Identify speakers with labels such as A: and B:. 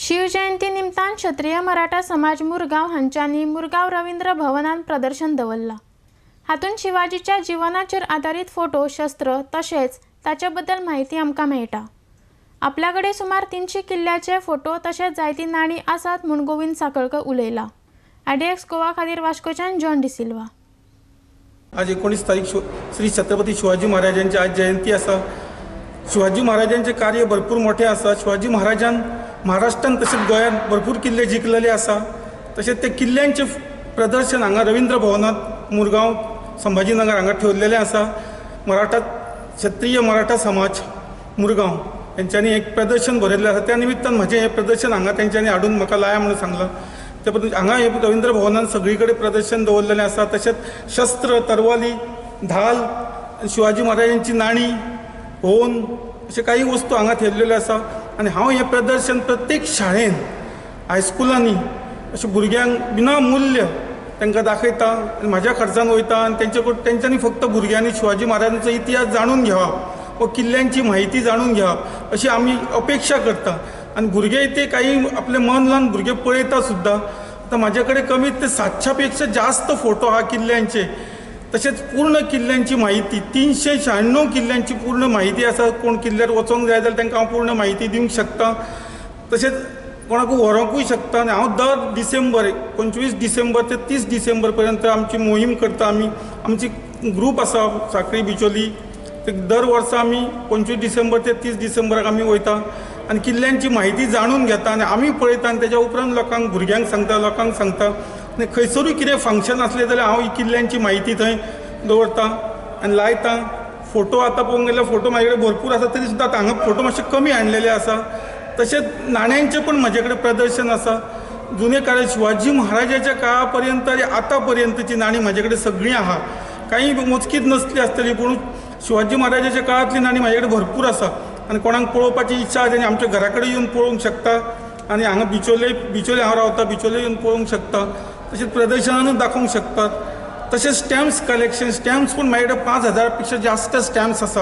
A: शिवजयंती निमतान क्षत्रिय मराठा समाज मुरगांव हांच्यांनी मुरगांव रवींद्र भवनान प्रदर्शन दवरला। हातूंत शिवाजीच्या जिवनाचेर आदारीत फोटो, शस्त्र तशेंच ताचे बद्दल म्हायती आमकां मेळटा। आपल्या कडेन सुमार 300 किल्ल्याचे फोटो तशेंच जायती नाणी आसात म्हूण गोविंद साखळकर उलयला। आयडीएक्स गोवा खातीर वास्कोच्यान जॉन डिसिल्वा।
B: आज 19 तारीख श्री छत्रपती शिवाजी महाराजांची आज जयंती आसा। शिवाजी महाराजांचे कार्य भरपूर मोठे आसा। शिवाजी महाराजान महाराष्ट्रान तशेंच गोंयांत भरपूर किल्ले जिखलेले आसा। तशेंच ते किल्ल्यांचें प्रदर्शन हांगा रवींद्र भवनांत मुरगांव संभाजीनगर हांगा ठेवलेलें आसा। मराठा क्षत्रिय मराठा समाज मुरगांव हेंच्यांनी एक प्रदर्शन भरयल्लें आसा। त्या निमित्तान म्हजें हें प्रदर्शन हांगा तेंच्यांनी हाडून म्हाका लाया म्हणून सांगलां। ते पद्दतीन हांगा हें रवींद्र भवनान सगळी कडेन प्रदर्शन दवरलेलें आसा। तशेंच शस्त्र, तरवाली, धाल, शिवाजी महाराजांची नाणी, होन अशे काही वस्तू हांगा थेयल्ल्यो आसा। आनी हांव हें प्रदर्शन प्रत्येक शाळेन, हायस्कुलांनी अशें भुरग्यांक बिना मूल्य तांकां दाखयता आनी म्हाज्या खर्चान वयता आनी तेंच्यांनी फक्त भुरग्यांनी शिवाजी महाराजांचो इतिहास जाणून घेवप व किल्ल्यांची म्हायती जाणून घेवप अशी आमी अपेक्षा करता। आनी भुरगे ते काही आपलें मन लावन भुरगे पळयता सुद्दां। आतां म्हाजे कडेन कमीत ते 700 पेक्षा जास्त फोटो आहा किल्ल्यांचे। तशेंच पूर्ण किल्ल्यांची म्हायती 396 किल्ल्यांची पूर्ण म्हायती आसा। कोण किल्ल्यार वचोंक जाय जाल्यार तांकां हांव पूर्ण म्हायती दिवंक शकता। तशेंच कोणाकूय व्हरोंकूय शकता। आनी हांव दर डिसेंबर 25 डिसेंबर ते 30 डिसेंबर पर्यंत आमची मोहीम करता। आमी आमची ग्रूप आसा साखळी बिचोली, ते दर वर्सा आमी 25 डिसेंबर ते 30 डिसेंबराक आमी वयता आनी किल्ल्यांची म्हायती जाणून घेता आनी आमी पळयता आनी तेज्या उपरांत लोकांक, भुरग्यांक सांगता, लोकांक सांगता। आनी खंयसरूय कितें फंक्शन आसलें जाल्यार हांव ही किल्ल्यांची म्हायती थंय दवरता आनी लायता। फोटो आतां पळोवंक गेल्यार फोटो म्हाजे कडेन भरपूर आसा, तरी सुद्दां आतां हांगा फोटो मातशे कमी हाडलेले आसा। तशेंच नाण्यांचें पण म्हाजे कडेन प्रदर्शन आसा। जुने काळार शिवाजी महाराजाच्या काळा पर्यंत आनी आतां पर्यंतची नाणी म्हाजे कडेन सगळीं आहा। कांय मोजकीच नसली आसतली, पूण शिवाजी महाराजाच्या काळांतली नाणी म्हाजे कडेन भरपूर आसा। आनी कोणाक पळोवपाची इच्छा आसा तेणी आमच्या घरा कडेन येवन पळोवंक शकता। आनी हांगा बिचोले हांव रावता, बिचोले येवन पळोवंक शकता। तशेंच प्रदर्शनानूय दाखोवंक शकतात। तशेंच स्टॅम्प्स कलेक्शन, स्टॅम्प्स पूण म्हाजे कडेन 5000 पेक्षा जास्त स्टॅम्प्स आसा।